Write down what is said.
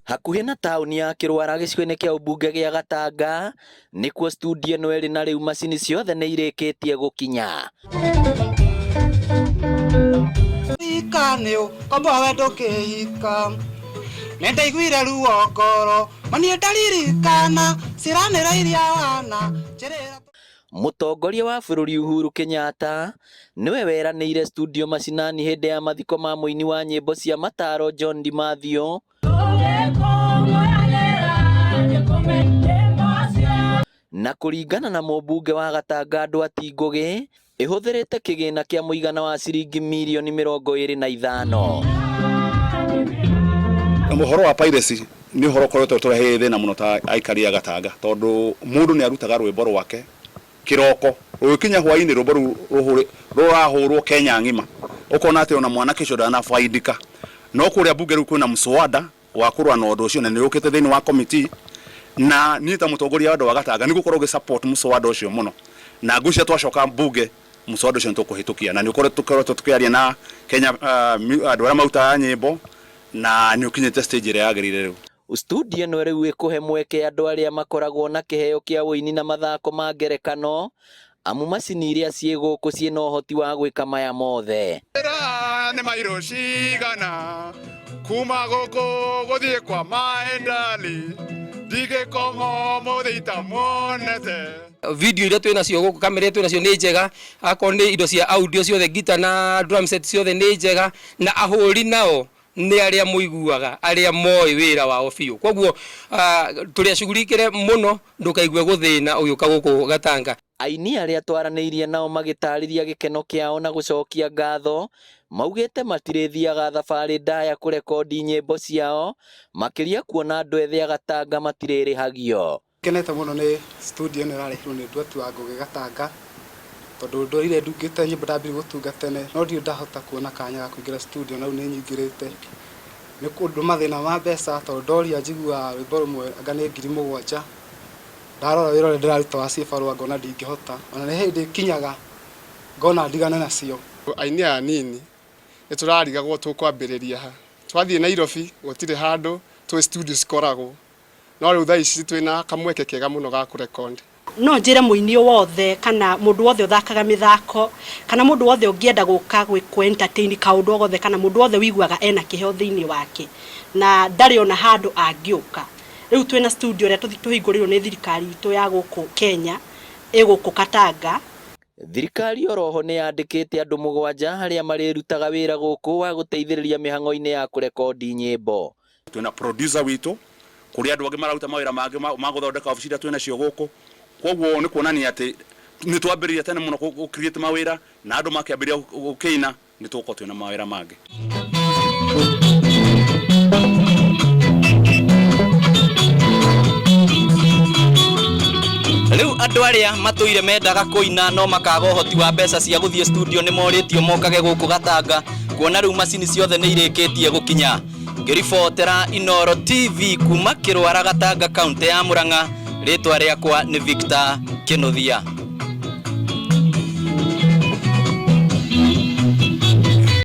Hakuhĩ na taũni ya Kĩrwara gĩcigo-inĩ kĩa ũmbunge gĩa Gatanga nĩkuo studio ĩno ĩrĩ na rĩu macini ciothe nĩ irĩkĩtie gũkinya. Hika nĩ ũkombo we ndũkĩhika nĩ ndaiguire ruo ngoro ma niĩ ndaririkana ciĩranĩro iria wana njĩrĩra. Mũtongoria wa bũrũri Uhuru Kenyatta nĩwe weranĩire studio macinani hĩndĩ ya mathiko ma mũini wa nyĩmbo cia mataro John DiMathio. Na kũringana na mũmbunge wa Gatanga Ndwati Ngũgĩ, ĩhũthĩrĩte kĩgĩna kĩa mũigana wa ciringi mirioni 25. Ũhoro wa piracy nĩ ũhoro ũkoretwo ũtũreheire thĩna mũno ta aikari a Gatanga, tondũ mũndũ nĩ arutaga rwĩmbo rwake kĩroko, rũgĩkinya hwainĩ rwĩmbo rũu rũrahũrwo Kenya ng'ima, ũkona atĩ ona mwanake ũcio ndanafaidika. No kũrĩa mbunge rĩu kwĩna mũswada wa kũrũa na ũndũ ũcio na nĩ ũkĩte thĩinĩ wa committee, na niĩ ta mũtongoria wa andũ a Gatanga nĩ ngũkorwo ngĩ support mũswada ũcio mũno, na ngwĩciria twacoka mbunge mũswada ũcio nĩ tũkũhĩtũkia, na nĩ ũkoretwo tũkĩaria na Kenya andũ arĩa marutaga nyĩmbo, na nĩ ũkinyĩte stage ĩrĩa yagĩrĩire rĩu. Studio ĩno rĩu ĩkũhe mweke andũ arĩa makoragwo na kĩheo kĩa ũini na mathako ma ngerekano, amu macini iria ciĩ gũkũ ciĩna ũhoti wa gwĩka maya mothe. Nĩ mairo cigana kuma gũkũ gũthiĩ kwa maendali ndigĩkoma ũmũthĩ itamuonete. Video iria twĩ nacio gũkũ, kamera iria twĩ nacio nĩ njega, akorwo nĩ indo cia audio ciothe, guitar na drum set ciothe nĩ njega, na ahũri nao nĩ arĩa mũiguaga, arĩa moĩ wĩra wao biũ. Koguo tũrĩ acugurikĩre mũno, ndũkaigue gũthĩna ũgĩũka gũkũ Gatanga. Aini arĩa twaranĩirie nao magĩtarĩria gĩkeno kĩao na gũcokia ngatho, maugĩte matirĩthiaga thabarĩ ndaya kũrekondi nyĩmbo ciao, makĩria kuona andũ ethĩ a Gatanga matirĩrĩhagio. Ngenete mũno nĩ studio ĩno ĩrarehirwo nĩ Ndwati wa Ngũgĩ Gatanga, tondũ ndũire ndungĩte nyĩmbo ndambirie gũtunga tene, no ndirĩ ndahota kuona kanya ga kũingĩra studio na rĩu nĩ nyingĩrĩte. Nĩ ũndũ mathĩna ma mbeca, tondũ ndoria njiguaga rwĩmbo rũmwe anga nĩ 7,000. Ndarora wĩra ũrĩa ndĩraruta wa cibarũa ngona ndingĩhota, ona nĩ hĩndĩ ĩkinyaga ngona ndigane nacio. Aini aya anini nĩ tũrarigagwo tũkwambĩrĩria ha. Twathiĩ Nairobi gũtirĩ handũ tũĩ studio cikoragwo, no rĩu thaa ici twĩna kamweke kega mũno ga kũrekondi. No njĩre mũini wothe kana mũndũ wothe ũthakaga mĩthako kana mũndũ wothe ũngĩenda gũka gwĩkwo entertain kaũndũ o gothe kana mũndũ wothe ũiguaga ena kĩheo thĩinĩ wake na ndarĩ ona handũ angĩũka. Rĩu twĩna studio ĩrĩa tũhingũrĩirwo nĩ thirikari itũ ya gũkũ Kenya ĩ gũkũ Katanga. Thirikari oroho nĩ yandĩkĩte andũ 7 arĩa marĩrutaga wĩra gũkũ wa gũteithĩrĩria mĩhang'o-inĩ ya kũrekondi nyĩmbo. Twĩna producer witũ, kũrĩ andũ angĩ mararuta mawĩra mangĩ ma gũthondeka obici iria twĩna cio gũkũ. Koguo nĩ kuonania atĩ nĩ twambĩrĩria tene mũno gũ create mawĩra na andũ makĩambĩrĩria gũkĩina nĩ tũgũkorwo twĩna mawĩra mangĩ. Rĩu andũ arĩa matũire mendaga kũina no makaga ũhoti wa mbeca cia gũthiĩ studio nĩ morĩtio mokage gũkũ Gatanga kuona rĩu macini ciothe nĩ irĩkĩtie gũkinya. Ngĩribotera Inooro TV kuma Kĩrwara Gatanga kaunti ya Murang'a, rĩtwa rĩakwa nĩ Victor Kĩnuthia.